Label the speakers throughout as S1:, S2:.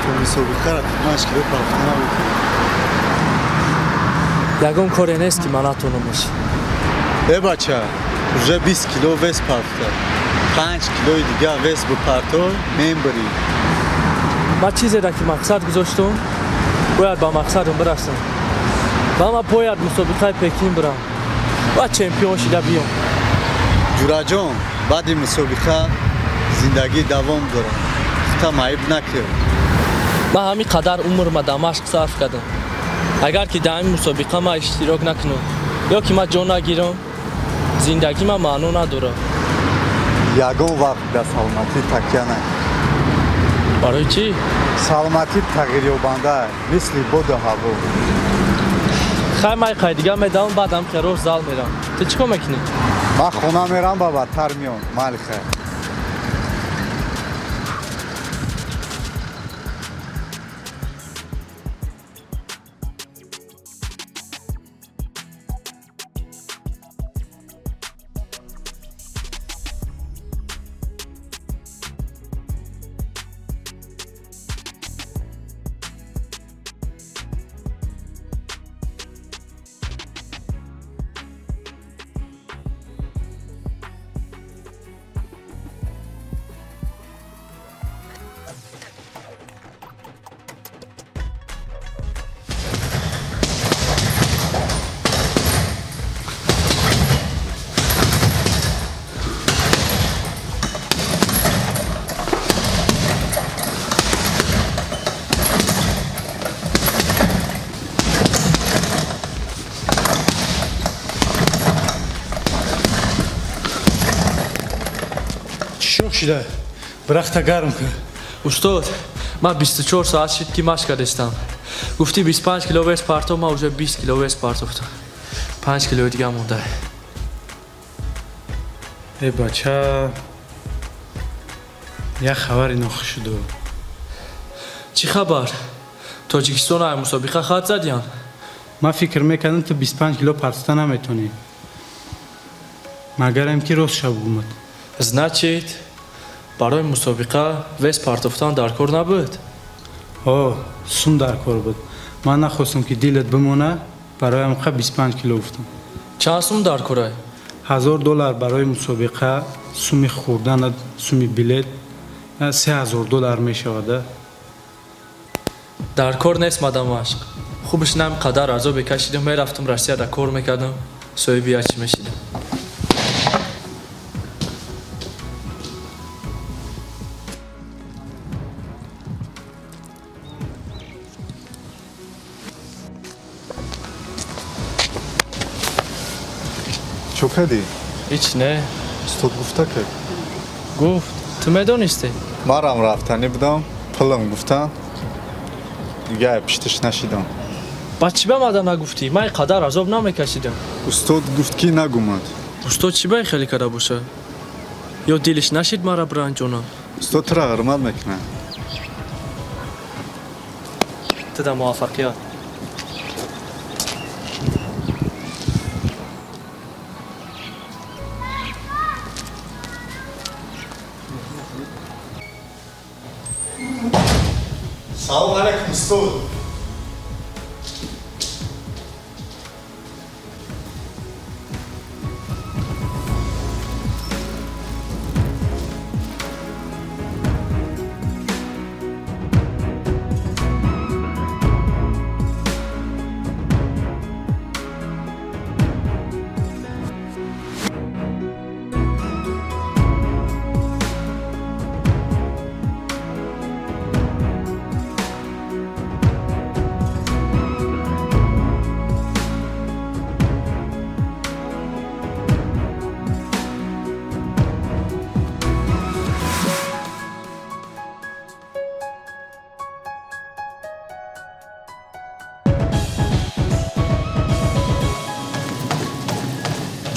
S1: То мусобиқаро 5 кило партофта наметавонӣ.
S2: Ягон коре нест, ки ман натонамаш.
S1: Э бача, уже 20 кило вес партофта. 5 килои дигар вес бипарто, мембарӣ.
S2: Ман чизеро ки мақсад гузоштум, бояд ба мақсадам бирасам. Ва ман бояд мусобиқаи Пекин бирам ва чемпион шида биём.
S1: Ҷураҷон, баъди мусобиқа зиндагӣ давом дорад. Хута маиб накир.
S2: Ман ҳамин қадар умрма дар машқ сарф кардам. Агар ки дар ҳамин мусобиқа ман иштирок накунам ё ки ман ҷо нагирам, зиндагӣ ман маъно надорад.
S1: Ягон вақт ба саломатӣ такя накун.
S2: Барои чӣ?
S1: Саломатӣ тағйирёбанда, мисли боду ҳаво.
S2: Хай, ман қай дигар медавам, баъдам хе рост зал мерам. Ту чӣ кор мекунӣ?
S1: Ман хона мерам, ба бадтар меом. Майли, хайр.
S3: Шок шида, бирахта гарм кун.
S2: Устод, ман 24 соат шид, ки машқ кардастам. Гуфтӣ 25 кило вес партов, ман уже 20 кило вес партофтам. 5 килои дигар монда.
S3: Э бача, як хабари нохуш шуду.
S2: Чӣ хабар? Тоҷикистон ай мусобиқа хат задиян?
S3: Ман фикр мекардам, ту 25 кило партофта наметонӣ, магарам ки рост шаб омад.
S2: Значит, барои мусобиқа вес партофтан дар кор набуд?
S3: О, сум дар кор буд. Ман нахостам, ки дилат бимона, барои ҳамқа 25 кило гуфтам.
S2: Чанд сум дар корай?
S3: 1000 доллар барои мусобиқа, суми хӯрданат, суми билет 3000 доллар мешавада.
S2: Дар кор нест мадам машқ. Хубиш нам қадар азобе кашидам, мерафтам Россияда кор мекардам, соҳиби як чӣ мешидам.
S1: Чо кардӣ?
S2: Ҳеч не.
S1: Устод гуфта кард?
S2: Гуфт. Ту медонистӣ?
S1: Марам рафтанӣ будам, пулам гуфтан, дигар пиштиш нашидам.
S2: Ба чӣ ба мада нагуфтӣ? Ман ин қадар азоб намекашидам.
S1: Устод гуфт, ки нагумад.
S2: Устод чӣ ба ин хеле карда бошад? Ё дилиш нашид мара биранҷонам?
S1: Устод тура ҳурмат мекунад.
S2: Туда муваффақият.
S1: Салом алайкум, устод.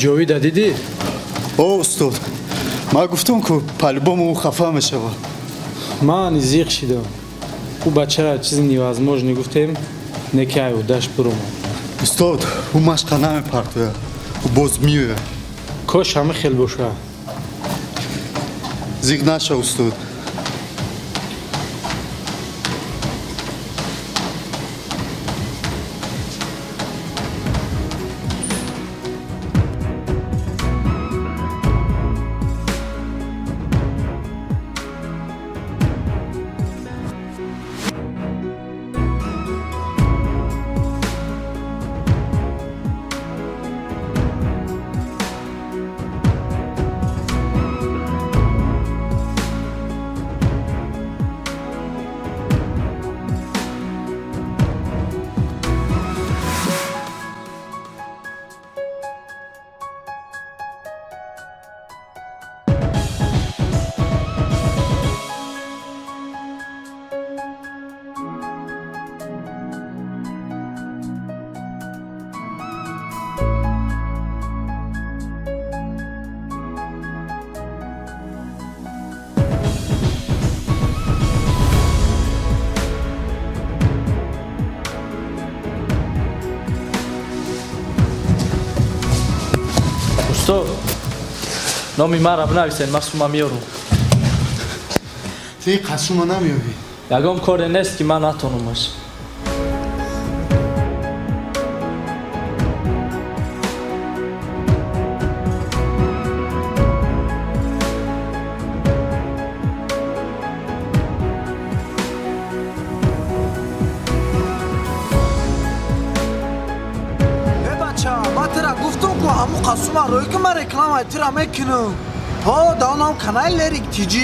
S3: Ҷовида дидӣ?
S1: О, устод, ман гуфтам, ку по-любому ӯ хафа мешавад.
S3: Ман зиқ шидам. Ӯ бачара чизи невозможно гуфтем, не ки айудаш биромад.
S1: Устод, ӯ машқа намепартояд, ӯ боз меояд.
S3: Кош ҳама хел боша.
S1: Зиқ наша, устод.
S2: Устод, номи маро бинависед, ман сума меёрам.
S1: Ти қасума намеёбӣ?
S2: Ягон коре нест, ки ман натонамаш.
S4: Ҳамун қасума рӯй ки ман реклама тира мекунам. Ҳо, даонам канали Лерик ТЖ.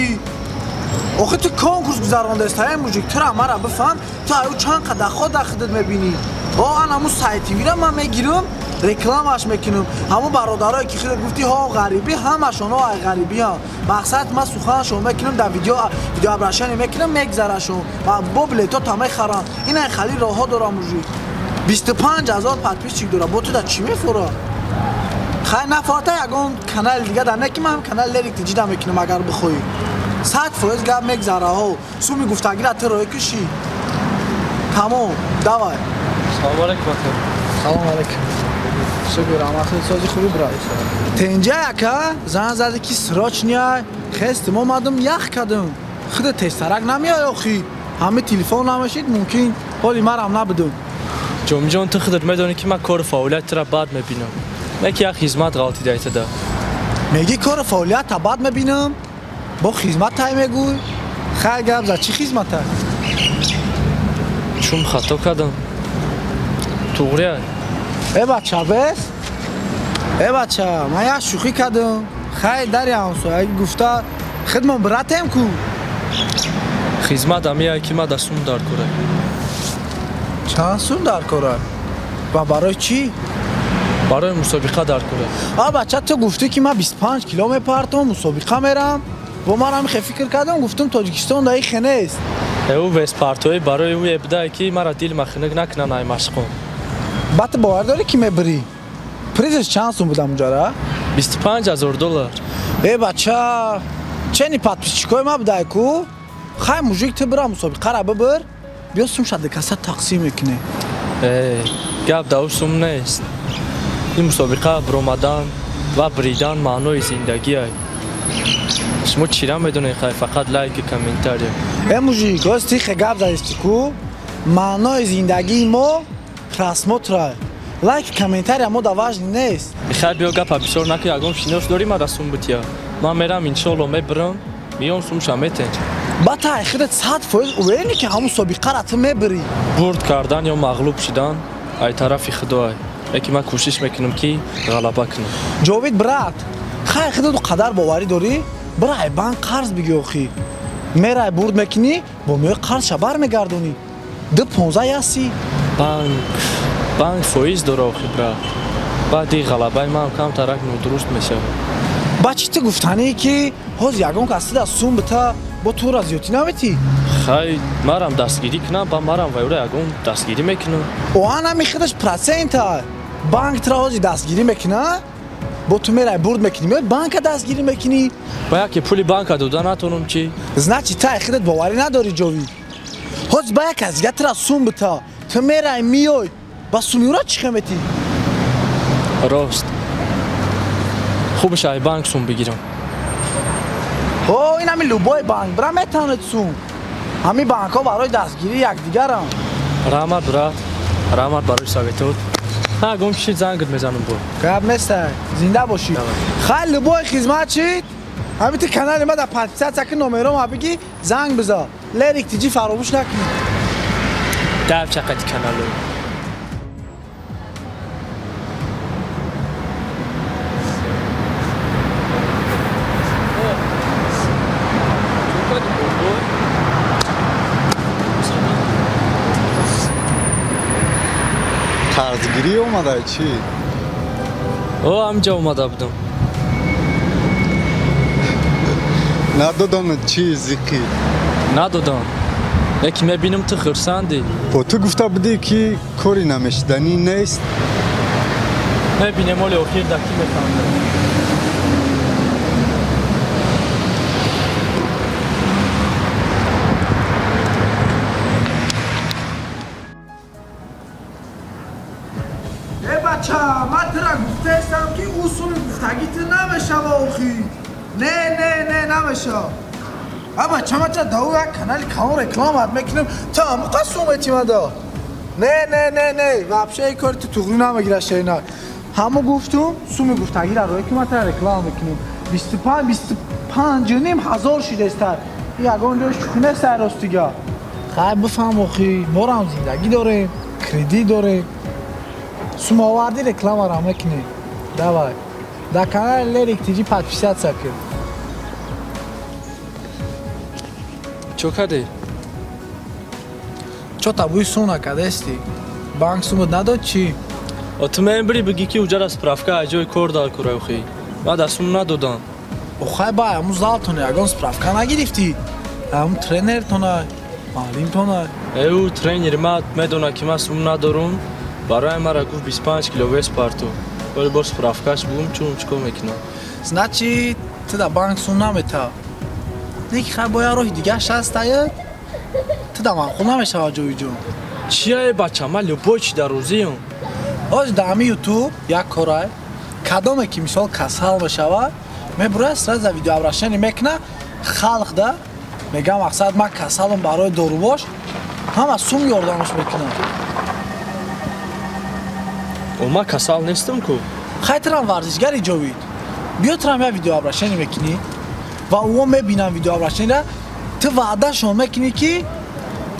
S4: Охи ту конкурс гузарондаст, ҳай мужик, тура мара бифаҳм, ту аю чанд қадар ход худат мебинӣ. Ҳо, ан ҳамун сайтивира ман мегирам, рекламаш мекунам. Ҳамун бародарое ки худат гуфтӣ, ҳо, ғарибӣ, ҳамашон ҳо ай ғарибиам. Мақсад ман суханашон мекунам, дар видео видеообращение мекунам, мегзарашон. Ва бо билетҳо та мехарам. Ин ай хали роҳҳо дорам мужик. 25 000 подписчик дора, бо ту да чӣ мефура? Хай нафарта ягон канали дига дар не ки ман канали Лерик ТЖ да мекунам, агар бихоҳӣ. 100% гап мегзара, ҳо. Суми гуфтагира ту рӯй кушӣ. Тамом, давай.
S2: Салом алейкум, ака.
S4: Салом алейкум. Шукр, раҳмат, сози хуби брат. Тенҷа ака, зан зади ки срочный, хестим омадам, ях кардам. Худа тезтарак намеояй охи. Ҳами телефон намешид, мумкин ҳоли марам набудум.
S2: Ҷомиҷон, ту худат медонӣ, ки ман кору фаъолият тура бад мебинам. Не ки як хизмат ғалтидаи туда.
S4: Мегӣ кору фаъолията бад мебинам? Бо хизмат тай мегӯй? Хай гап за, чӣ хизмата?
S2: Чун хато кардам. Туғрия.
S4: Э бача, бес? Э бача, ман як шӯхӣ кардам. Хай дари ҳамсоягӣ гуфта, хидмон братем ку.
S2: Хизмат амияе ки ман да сум дар кора.
S4: Чанд сум дар кора? Ва барои чӣ?
S2: Барои мусобиқа дар кора.
S4: А бача, ту гуфтӣ ки ман 25 кило мепартом, мусобиқа мерам. Бо ман ҳам хе фикр кардам, гуфтам Тоҷикистон даи хе нест.
S2: Ӯ веспартоӣ барои ӯе будае ки мара дил махинук накунанд ай машқон.
S4: Ба ту бовар дорӣ ки мебирӣ? Призаш чанд сум будам уҷара?
S2: 25 000 доллар.
S4: Э бача, чени подписчикои ма будай ку? Хай мужик, ту бира мусобиқара бибир, биё сумша дикаса тақсим мекунем.
S2: Э, гап да ӯ сум нест. Ин мусобиқа биромадан ва бридан маънои зиндагиай. Шумо чира медонед, хай фақат лайки комментария.
S4: Э мужик, оз ти хе гап задисти ку? Маънои зиндагии мо просмотра. Лайк комментария мо да важный нест.
S2: Хай биё, гапа бисёр накун, ягон шинос дорӣ мара сум бутия. Ман мерам, иншолло мебирам, миём, сумша метен.
S4: Ба та худат 100% уверенӣ ки ҳамун собиқара ту мебирӣ?
S2: Бурд кардан ё мағлуб шудан ай тарафи худоай. Яке ман кӯшиш мекунам ки ғалаба кунам.
S4: Ҷовид брат, хай худат қадар боварӣ дорӣ? Бира ай банк қарз бигӣ охи. Мерай бурд мекунӣ, бо меои қарзша бармегардонӣ. Ду понздаҳ яси.
S2: Банк фоиз дора охи брат. Баъди ғалабаи ман камтарак нодуруст мешавад.
S4: Ба чӣ ту гуфтанӣ ки ҳозир ягон кас туда сум бита, бо тура зиёдтӣ наметӣ?
S2: Хай марам дастгирӣ кунам, ба марам ва юра ягон дастгирӣ мекунам.
S4: Оҳан ҳами худаш процента. Банк тура ҳозир дастгирӣ мекуна, Бо ту мерай бурд мекунӣ, меои банка дастгирӣ мекунӣ.
S2: Ба яке пули банка дода натонам чӣ?
S4: Значит, ту ай худат боварӣ надорӣ, Ҷовид. Ҳозир ба як кас дига тура сум бита, ту мерай меой, ба сумиура чӣ хел метӣ?
S2: Рост. Хубаш ай банк сум бигирам.
S4: Ҳо, ин ҳами любой банк бира метавонед сум. Ҳамин банкҳо барои дастгирии якдигарам.
S2: Раҳмат, брат. Раҳмат барои советот. Ҳа, гум шид, зангат мезанам бо.
S4: Гап нестай, зинда бошӣ. Хай, любой хизмат шид, ҳамин ту канали ма дар подписаться ки, номерома бигӣ, занг биза. Лерик ТҶ фаромӯш накунӣ.
S2: Дав чақади каналу.
S1: Қарзгирӣ омадай чӣ?
S2: О, ҳамҷа омада будам.
S1: Надодам чӣ зиқӣ?
S2: Надодам. Яке мебинам, ту хурсандӣ.
S1: Бо ту гуфта будӣ, ки кори намешиданӣ нест.
S2: Мебинем, оли охир да кӣ мефаҳмад.
S4: Э бача, ман тура гуфтаистам, ки ӯ суми гуфтагӣ ту намешава охи. Не, не, не, намешава. А бача, ман ча дау як канали калон рекламат мекунам, ту ҳамуқа сум метимада. Не, не, не, не, вообще ин кори ту туғрӣ намегира, шерина. Ҳамо гуфтум, суми гуфтагиро рӯй ки ман тура реклама мекунам. 25, 25,5 ҳазор шидестар. Ягон ҷой шӯхӣ нестай, ростига. Хай, бифаҳм охи, морам зиндагӣ дорем, кредит дорем. Сум овардӣ, рекламаро мекунем. Давай. Дар канали Лерик ТҶ подписаться кун.
S2: Чо кардӣ?
S4: Чо табӯи сум накардасти? Банк сумат надод чӣ?
S2: О, ту мебири бигӣ, ки уҷара справка аз ҷои кор дар кураохӣ. Ман да сум надодам.
S4: Охай, ба ҳамун залтона ягон справка нагирифтӣ? Ҳамун тренертона, маълимтона?
S2: Э, ӯ тренери ма медонад, ки ман сум надорум. Барои мара гуфт, 25 кило вес парту. Вале бо справкаш бугум, чун чӣ кор мекунам?
S4: Значит, ту да банк сум намета. Неки хай, бо як роҳи дигаш ҳастая, ту да маъқул намешавад, Ҷовиҷон.
S2: Чия, бача, ман любой чи дар розиам.
S4: Ҳозир дар ҳамин Ютуб як корай, кадоме ки мисол касал мешавад, мебурад, сразу видеообращение мекуна халқ да, мега мақсад ман касалам, барои дорубош ҳама сум ёрдамаш мекунад.
S2: О, ман касал нестам ку.
S4: Хай, турам варзишгари, Ҷовид. Биё, турам як видеообращение мекунӣ ва ӯо мебинам видеообращениера, ту ваъдашон мекунӣ, ки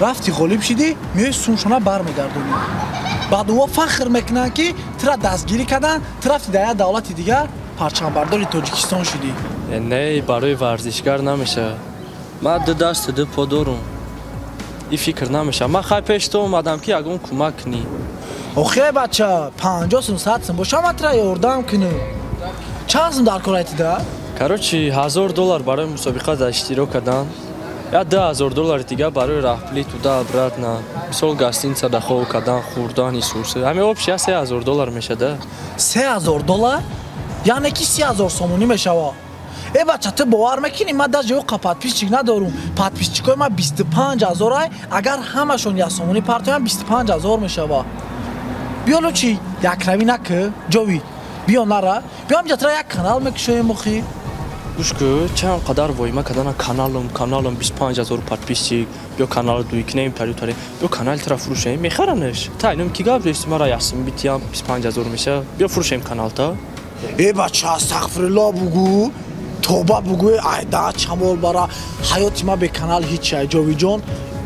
S4: рафти ғолиб шидӣ, меои сумшона бармегардонӣ. Баъд ӯо фахр мекунанд, ки тура дастгирӣ карданд, ту рафти дар як давлати дигар парчамбардори Тоҷикистон шудӣ.
S2: Э, не, барои варзишгар намешавад. Ман ду дасту ду по дорум. И фикр намешавад. Ман хай пеш ту омадам, ки ягон кӯмак кунӣ.
S4: Охе бача, 50 сум, 100 сум боша, ман тура ёрдам кунам. Чанд сум дар кор айтида?
S2: Короче, 1000 доллар барои мусобиқа дар иштирок кардан, як 2000 доллари дигар барои раҳпулӣ туда обратно, мисол гостиница да хоб кардан, хӯрдан, исурс, ҳамин общий я 3000 доллар мешада.
S4: 3000 доллар, яъне ки 30 000 сомонӣ мешавад. Э бача, ту бовар мекунӣ, ман даже ё подписчик надорум, подписчикои ман 25 000 ай. Агар ҳамашон як сомонӣ партоян, 25 000 мешавад. Биё, лучше якравӣ накӣ, Ҷовид. Биё, нара, биё, ҳамҷа тра як канал мекушоем охи.
S2: Гӯш ку, чанд қадар воима кардана, каналам 25 000 подписчик, биё канал дуй кунем, тарю тари, биё канали тара фурӯшем, мехаранеш. Та инам ки гап дошти, мара ясим битиям, 25 000 меша, биё фурӯшем каналта.
S4: Э бача, астағфирулло бугӯ, тоба бугӯ, айда чамол бара. Ҳаёти ман бе канал ҳичи ай, Ҷовиҷон.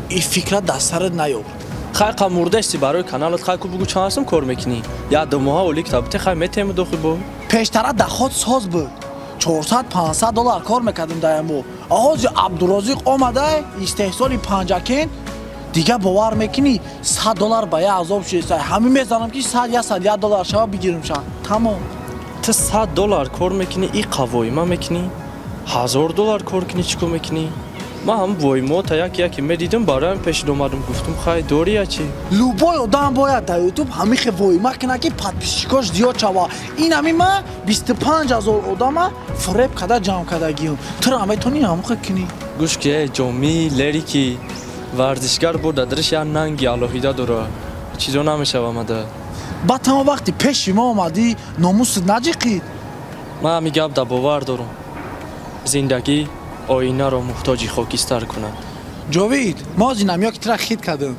S4: И фикра дар сарат наёр.
S2: Хай, қа мурдасти барои каналат. Хай ку, бугӯ, чанд сум кор мекунӣ? Як ду моҳа олик табите, хай метему дохи бо.
S4: Пештара доход соз буд, 400, 500 доллар кор мекардем дар як моҳ. Ҳозир Абдурозиқ омадай, истеҳсоли Панҷакен, дига бовар мекунӣ, 100 доллар ба як азоб шудеста. Ҳамин мезанам, ки 100, 101 доллар шава, бигирам ша, тамом.
S2: Ту 100 доллар кор мекунӣ, и қавоима мекунӣ, 1000 доллар кор кунӣ, чӣ кор мекунӣ? Ман ҳам воимота яке яке медидам, бароям пешид омадам, гуфтум хай дория чи.
S4: Любой одам бояд дар ютуб ҳамихе воима кунад, ки подписчикош зиёд шава. Ин ҳами ман 25 000 одама фиреб када ҷамъ кардагиам. Тура метавонӣ ҳамихе кунӣ.
S2: Гӯш ки, э ҷомии лерики варзишгар буд, дадриш як нанги алоҳида дора. Чизо намешава мада.
S4: Баъд ҳама вақти пеши мо омадӣ, номусат наҷиқид.
S2: Ман ҳами гап да бовар дорам. Зиндагӣ оинаро муҳтоҷи хокистар кунад.
S4: Ҷовид, мо зинамё ки тура хит кардам.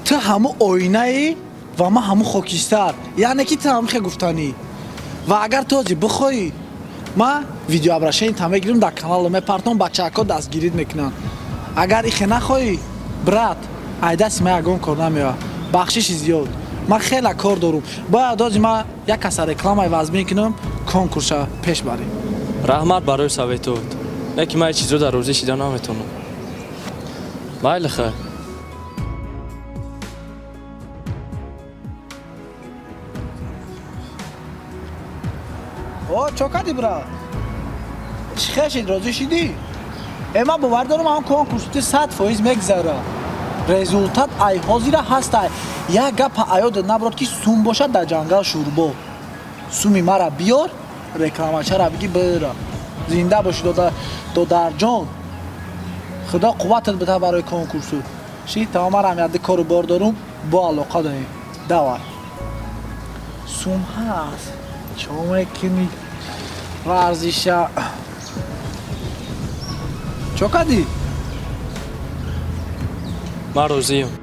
S4: Ту ҳаму оинаӣ ва ман ҳаму хокистар. Яъне ки ту ҳамихе гуфтанӣ. Ва агар ту ҳозир бихоҳӣ, ман видеообращение та мегирам, дар канало мепартом, бачаҳако дастгирит мекунанд. Агар ихе нахоҳӣ, брат, ай дасти ман ягон кор намеояд. Бахшиши зиёд. Ман хеле кор дорум. Бояд ҳозир ман як каса рекламаи вазмин кунам, конкурса пеш барем.
S2: Раҳмат барои советот. Не ки ман чизо дар розӣ шида наметавонам. Майли, хай.
S4: О, чо кардӣ, брат? Чӣ хел шид, розӣ шидӣ? Э, ман бовар дорам, ҳам конкурс ту 100% мегзара. Результат ай ҳозира ҳастай. Як гапа аёдат набурад, ки сум бошад дар ҷангал шӯрбо. Суми мара биёр, рекламачара биги бира. Зинда бошӣ, додарҷон. Худо қувватат бита барои конкурсу. Ши, тамом, марам яди кору бор дорум, бо алоқа дорем. Давай. Сум ҳаст. Чо мекунӣ? Варзиша. Чо кардӣ?
S2: Ман розиям.